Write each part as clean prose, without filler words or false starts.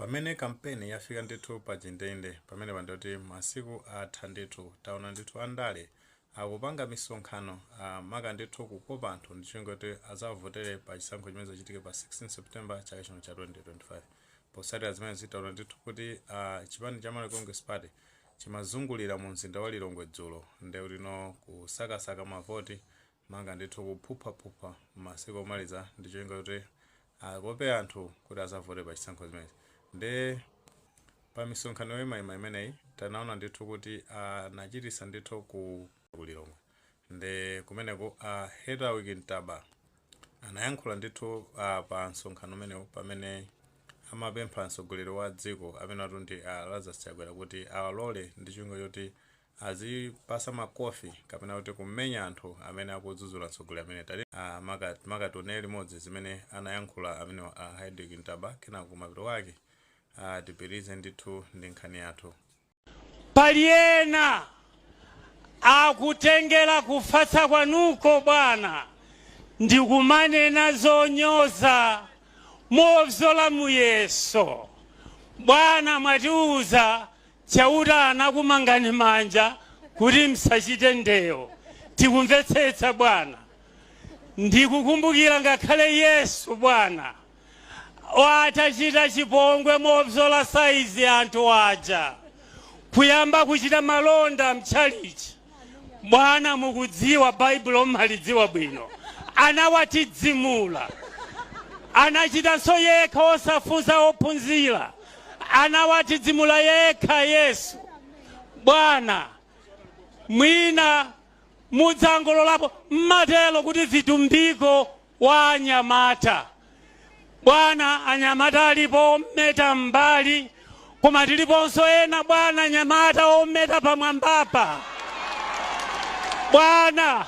Pamene kampeni yafika ndithu pa chindende, pamene pandoti masiku atha ndithu, taona ndithu andale akupanga misonkhano, maka ndithu kukopa anthu ndi cholinga kuti azavotere pa chisankho chimene chachitike pa 16 September chaka chino cha 2025. Potsatira zimene, taona ndithu kuti chipani cha Malawi Congress Party chimazungulira mu mzinda wa Lilongwe dzulo, ndekuti no kusakasaka mavoti, manga ndithu kuphuphaphupha masiku omaliza ndi cholinga kuti akope anthu kuti azavote pa chisankho zimenezi. Nde pa misonkhano yoyimayima imeneyi, tanaona ndithu kuti anachitisa ndithu ku Lilongwe. Nde kumeneko Hedwig Ntaba anayankhula ndithu pa msonkhano umenewu, pamene amapempha mtsogoleri wa dziko amene atu ndi Lazarus Chakwera kuti awalole ndi cholinga choti azipasa makofi kapena kuti kumenya anthu amene akudzudzula mtsogoleri amene tali. Makationere limodzi zimene anayankhula amene Hedwig Ntaba, kenako kumapeto wake tipitirize ndithu ndi nkhani yathu. Pali ena akutengera kufatsa kwanuko bwana, ndikumanena zonyoza mobzola muyeso. Bwana, mwatiuza Chauta anakumangani manja kuti msachite ndewo. Tikumvetsetsa bwana. Ndikukumbukira ngakhale Yesu bwana atachita chipongwe mobzola saizi, anthu aja kuyamba kuchita malonda mtchalichi. Bwana, mukudziwa Baibulo, mmalidziwa bwino, anawatidzimula. Anachitanso yekha osafunsa ophunzira, anawatidzimula yekha Yesu. Bwana, mwina mudzangololapo mmatelo kuti vitumbiko wa anyamata. Bwana, anyamata alipo ometa mbali, koma tiliponso ena bwana, anyamata ometa pamwambapa. Bwana,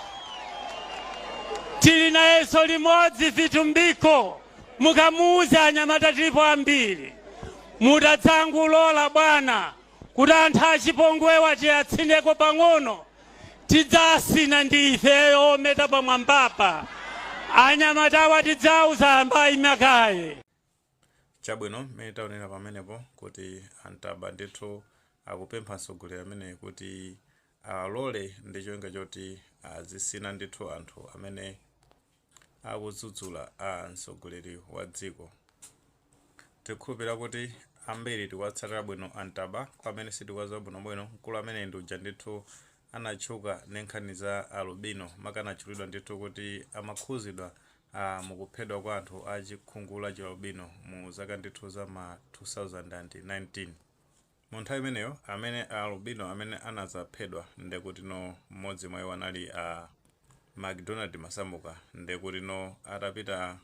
tili nayenso limodzi vitumbiko, mukamuuze anyamata tilipo ambiri. Mutadzangulola bwana kuti anthu achipongwewa tiyatsineko pang'ono, tidzasina ndi ifeyo ometa pamwambapa. Anyamatawa tidzauza ambayi makaye. Chabwino, mmene taonera pamenepo kuti Antaba ndithu akupempha mtsogoleri amene kuti alole ndi cholinga choti azisina ndithu anthu amene akudzudzula a mtsogoleri wa dziko. Tikukhulupirira kuti ambiri tikuwatsatira bwino Antaba. Kwa amene sitikuwadziwa bwinobwino, mkulu amene ndi uja ndithu anatchuka ndi nkhani za alubino, maka anatchulidwa ndithu kuti amakhuzidwa mukuphedwa kwa anthu a chikhungu la chialubino mu zaka ndithu za ma 2019. Mu nthawi imeneyo, amene alubino amene anazaphedwa, ndekuti no mmodzi mwa iwo anali a McDonald Masambuka. Ndekuti no atapita,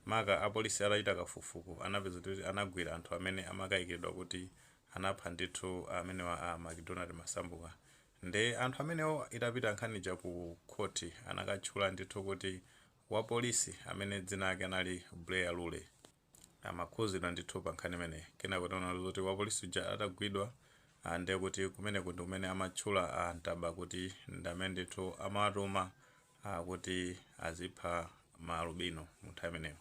maka apolisi atachita kafukufuku, anapeza kuti anagwira anthu amene amakayikiridwa kuti anapha ndithu amenewa a McDonald Masambuka. Nde anthu amenewo itapita nkhanija ku khoti, anakatchula ndithu kuti wapolisi amene dzina ake anali Buleya Lule amakhuzidwa ndithu pa nkhani imeneyi. Kenako taona kuti wapolisi uja atagwidwa, ndiye kuti kumeneko ndi kumene amatchula Antaba kuti ndi amene ndithu amawatuma kuti azipha maalubino mu nthawi imeneyo.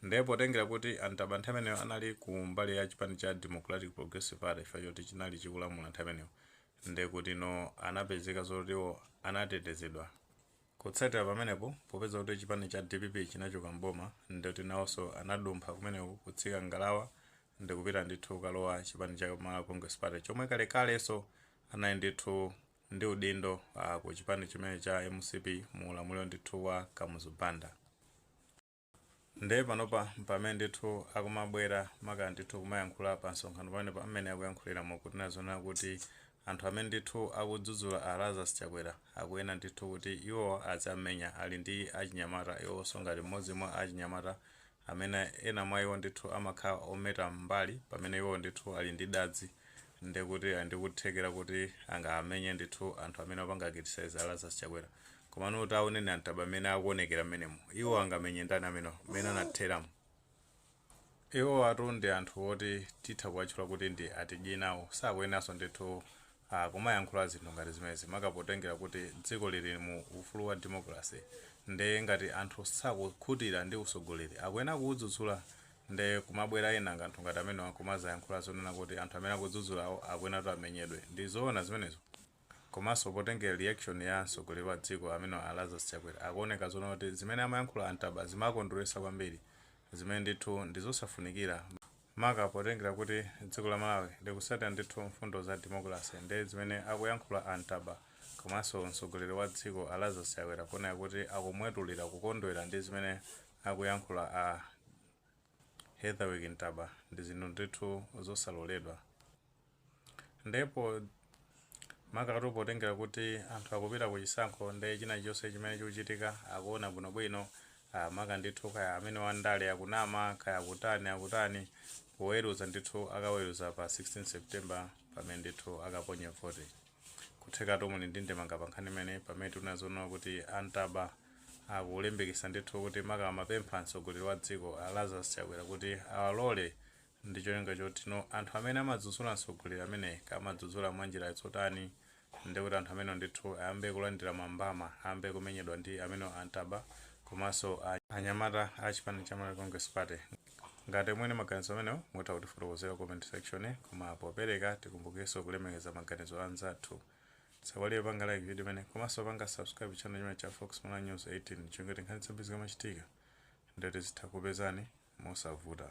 Ndiye potengera kuti Antaba nthawi imeneyo anali ku mbali ya chipani cha Democratic Progressive Party, chifukwa choti chinali chikulamula nthawi imeneyo, ndiye kuti no anapezeka zotiwo anatetezedwa. Kutsatira pamenepo, popeza kuti chipani cha DPP chinachoka mboma, ndikuti nawonso anadumpha kumeneko kutsika ngalawa ndikupita ndithu kukalowa chipani cha Malawi Congress Party, chomwe kalekalenso anali ndithu ndi udindo ku chipani chimene cha MCP mu ulamuliro ndithu wa Kamuzu Banda. Ndiye panopa pamene ndithu akumabwera, maka ndithu kumayankhula pa msonkhano pamene pamene akuyankhuliramo kuti nazonena kuti anthu amene ndithu akudzudzula a Lazarus Chakwera akuyena ndithu kuti iwo adzamenya, ali ndi achinyamata, iwonso ngati mmodzi mwa achinyamata amene ena mwa iwo ndithu amakhala ometa mbali, pamene iwo ndithu ali ndi dadzi, ndekuti ali ndi kuthekera kuti angamenye ndithu anthu amene apanga criticize a Lazarus Chakwera. Komano taoneni Antaba amene akuonekera mmenemo, iwo angamenye ndani amene mmene anatheramo? Iwo atu ndi anthu oti titha kuwatchula kuti ndi atidye nawo. Sakuyeneranso ndithu kumayankhula zinthu ngati zimenezi, maka potengera kuti dziko lili mu ufulu wa democracy. Nde ngati anthu sakukhutira ndi usogoleri, akuyenera kuwudzudzula. Nde kumabwera ena anthu ngati amene kumazayankhula zonena kuti anthu amene akudzudzulawo akuyenera amenyedwe, ndi zoona zimenezo? Komanso potengera reaction ya mtsogoleri wa dziko amene a Lazarus Chakwera, akuoneka zoona kuti zimene amayankhula Antaba zimakondweretsa kwambiri, zimene ndithu ndizosafunikira, maka potengera kuti dziko la Malawi likusatira ndithu mfundo za democracy. Ndi zimene akuyankhula Antaba komanso mtsogoleri wa dziko a Lazarus Chakwera kuoneka kuti akumwetulira kukondwera ndi zimene akuyankhula a Heatherwick Ntaba, ndi zinthu ndithu zosaloledwa. Ndipo makatu potengera kuti anthu akupita ku chisankho, ndi china chonse chimene chikuchitika akuona bwinobwino, maka ndithu kaya amene wandale akunama, kaya akutani akutani, poweruza ndithu akaweruza pa 16 September pamene ndithu akaponye voti. Kuthekatu muli ndi ndemanga pa nkhani imene, pamene tinazoona kuti Antaba akulimbikitsa ndithu kuti maka amapempha mtsogoleri wa dziko a Lazarus Chakwera kuti awalole ndi cholinga choti no anthu amene amadzudzula mtsogoleri amene kamadzudzula mwanjira zotani, ndi kuti anthu amene ndithu ayambe kulandira mambama, ayambe kumenyedwa ndi amene Antaba komanso anyamata a chipani cha Malawi Congress Party. Ngati mwene maganizo amenewo, mutha kutifotokozera comment section. Koma popereka, tikumbukenso kulemekeza maganizo anzathu. Tisaiwale panga like video imene komanso panga subscribe channel chimene cha Fox Malawi News 18, chingoti nkhani zambiri zikamachitika ndati zitha kupezani mosavuta.